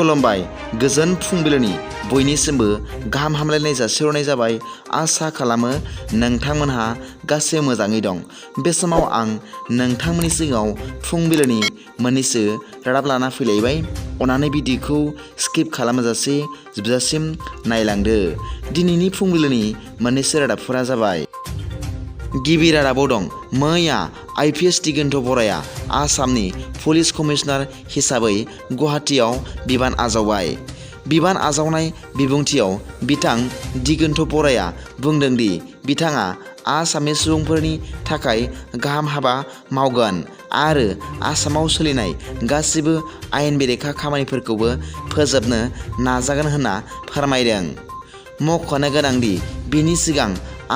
खुलुमबाय गोजोन फुंबिलिनि बयनिसिमबो गाहाम हामलायनाय जासिहरनाय जाबाय। आसा खालामो नोंथांमोनहा गासै मोजाङै दं। बे समाव आं नोंथांमोननि सिगाङाव फुंबिलिनि मोननैसो रादाब लाना फैलायबाय। अनानै भिडिअखौ स्किप खालामाजासे जोबजासिम नायलांदो। दिनैनि फुंबिलिनि मोननैसो रादाबफोरा जाबाय। गिबि रादाबाव दं मैया IPS दिगन्त बराया आसामनि पुलिस कमिशनार हिसाबै गुवाहाटीआव बिबान आजावबाय। बिबान आजावनाय बिबुंथियाव बिथां दिगन्त बराया बुंदों दि बिथाङा आसामनि सुबुंफोरनि थाखाय गाहाम हाबा मावगोन आरो आसामाव सोलिनाय गासिबो आयेन बेरेखा खामानिफोरखौबो फोजोबनो नाजागोन होनना फोरमायदों। मख'नो गोनांदि बिनि सिगां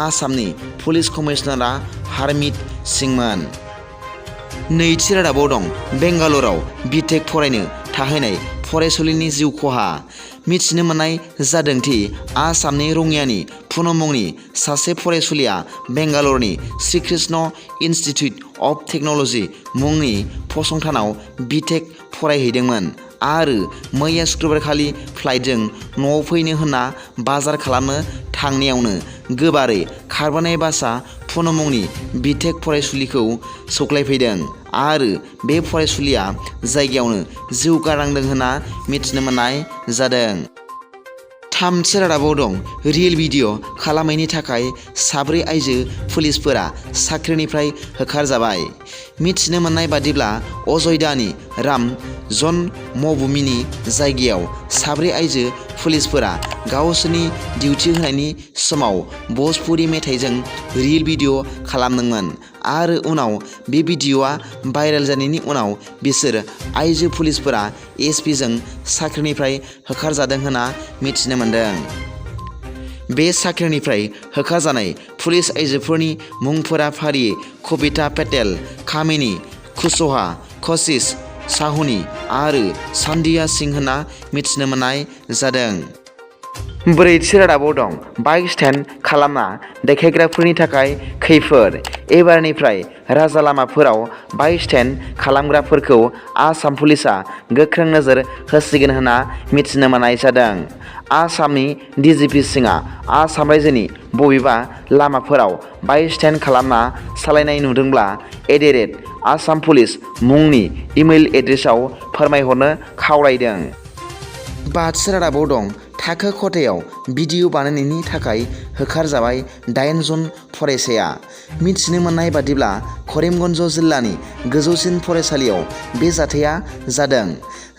आसामनि पुलिस कमिशनारआ हारमित सिंमोन। नैथि रादाबाव दं बेंगालराव B.Tech फरायनो थाहैनाय फरायसुलिनि जिउ खहा। मिथिनो मोननाय जादोंदि आसामनि रङियानि पुनम मुंनि सासे फरायसुलिया बेंगालरनि Shri Krishna institute of technology मुंनि फसंथानाव B.Tech फरायहैदोंमोन आरो मैया सुक्रुबारखालि फ्लाइटजों न'आव फैनो होनना बाजार खालामनो थांनायावनो गोबारै खारबोनाय बासआ पुनम मुंनि B.Tech फरायसुलिखौ सौख्लायफैदों आरो बे फरायसुलिया जायगायावनो जिउ गारनांदों होनना मिथिनो मोननाय जादों। थामथि रादाबाव दं रिल भिडिअ खालामैनि थाखाय 4 आइजो पुलिसफोरा साख्रिनिफ्राय होखारजाबाय। मिथिनो मोननाय बादिब्ला अजयदानि राम जन्मभूमिनि जायगायाव 4 आइजो पुलिसफोरा गावसोरनि डिउटि होनायनि समाव भोजपुरी मेथाइजों रिल भिडिअ खालामदोंमोन आरो उनाव बे भिडिअआ भाइरेल जानायनि उनाव बिसोर आइजो पुलिसफोरा SP जों साख्रिनिफ्राय होखारजादों होनना मिथिनो मोनदों। बे साख्रिनिफ्राय होखारजानाय पुलिस आइजोफोरनि मुंफोरा फारियै कविता पेटेल, कामिनी कुशवाहा, कशिश साहुनी आरो सान्डिया सिंह होनना मिथिनो मोननाय जादों। ब्रैथि रादाबाव दं बाइक स्टेन्ड खालामना देखायग्राफोरनि थाखाय खैफोद। एबारनिफ्राय राजा लामाफोराव बाइक स्टेन्ड खालामग्राफोरखौ आसाम पुलिसआ गोख्रों नोजोर होसिगोन होनना मिथिनो मोननाय जादों। आसामनि DGP सिंहआ आसाम रायजोनि बबेबा लामाफोराव बाइक स्टेन्ड खालामना सालायनाय नुदोंब्ला @AsamPolice मुंनि इमेल एड्रेसआव फोरमायहरनो खावलायदों। बाथि रादाबाव दं थाखो खथायाव भिडिअ बानायनायनि थाखाय होखारजाबाय 8 जन फरायसाया। मिथिनो मोननाय बादिब्ला करिमगन्ज जिल्लानि गोजौसिन फरायसालियाव बे जाथाया जादों।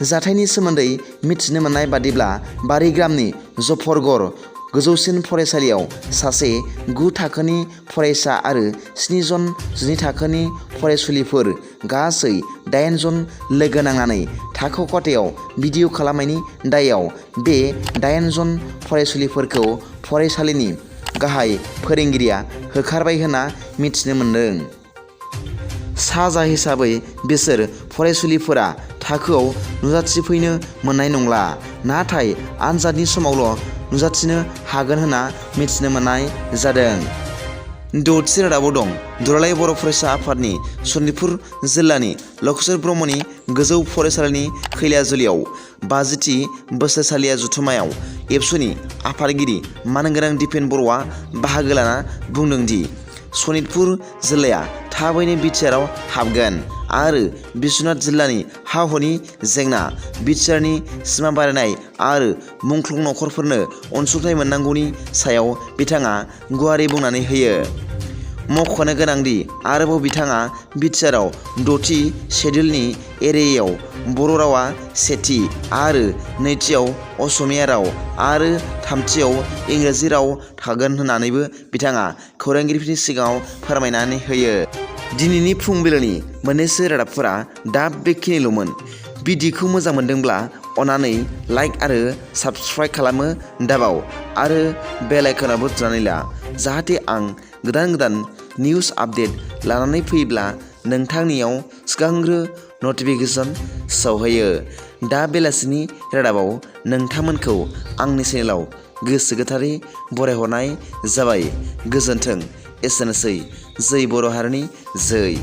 जाथायनि सोमोन्दै मिथिनो मोननाय बादिब्ला बारिग्रामनि जफरगड़ गोजौसिन फरायसालियाव सासे 9 थाखोनि फरायसा आरो 7 जन 12 थाखोनि फरायसुलिफोर गासै 8 जन लोगो नांनानै थाखो खथायाव भिडिअ खालामनायनि दायाव बे 8 जन फरायसुलिफोरखौ फरायसालिनि गाहाय फोरोंगिरिया होखारबाय होनना मिथिनो मोनदों। साजा हिसाबै बिसोर फरायसुलिफोरा थाखोआव नुजाथिफैनो मोननाय नंला, नाथाय आनजादनि समावल' नुजाथिनो हागोन होनना मिथिनो मोननाय जादों। द'थि रादाबाव दं दुलाराय बर' फरायसा आफादनि सनितपुर जिल्लानि लक्ष्मण ब्रह्मनि गोजौ फरायसालिनि खैलाजुलियाव 50थि बोसोरसालिया जथुम्मायाव एबसुनि आफादगिरि मानगोनां दिपेन बर'आ बाहागो लाना बुंदों दि सनितपुर जिल्लाया थाबैनो बिटिआरआव हाबगोन आरो बिश्वनाथ जिल्लानि हा-हुनि जेंना, बिटिआरनि सिमा बारायनाय आरो मुंख्लं नखरफोरनो अनसुंथाइ मोननांगौनि सायाव बिथाङा गुवारै बुंनानै होयो। मख'नो गोनांदि आरोबाव बिथाङा बिटिआरआव 6थि शेड्युलनि एरियायाव बर' रावा 1थि आरो 2थियाव असमिया राव आरो 3थियाव इंराजि राव थागोन होननानैबो बिथाङा खौरांगिरिफोरनि सिगाङाव फोरमायनानै होयो। दिनैनि फुंबिलिनि मोननैसो रादाबफोरा दा बेखिनिल'मोन। भिडिअखौ मोजां मोनदोंब्ला अननानै लाइक आरो साबस्क्राइब खालामनो दाबाव आरो बेल आइकनआवबो थुनानै ला, जाहाथे आं गोदान निउस आपडेट लानानै फैयोब्ला नोंथांनियाव सिगांग्रो नटिफिकेसन सौहैयो। दा बेलासिनि रादाबाव नोंथांमोनखौ आंनि चेनेलाव गोसो गोथारै बरायहरनाय जाबाय। गोजोन्थों। एसेनोसै। जै बर' हारिनि जै।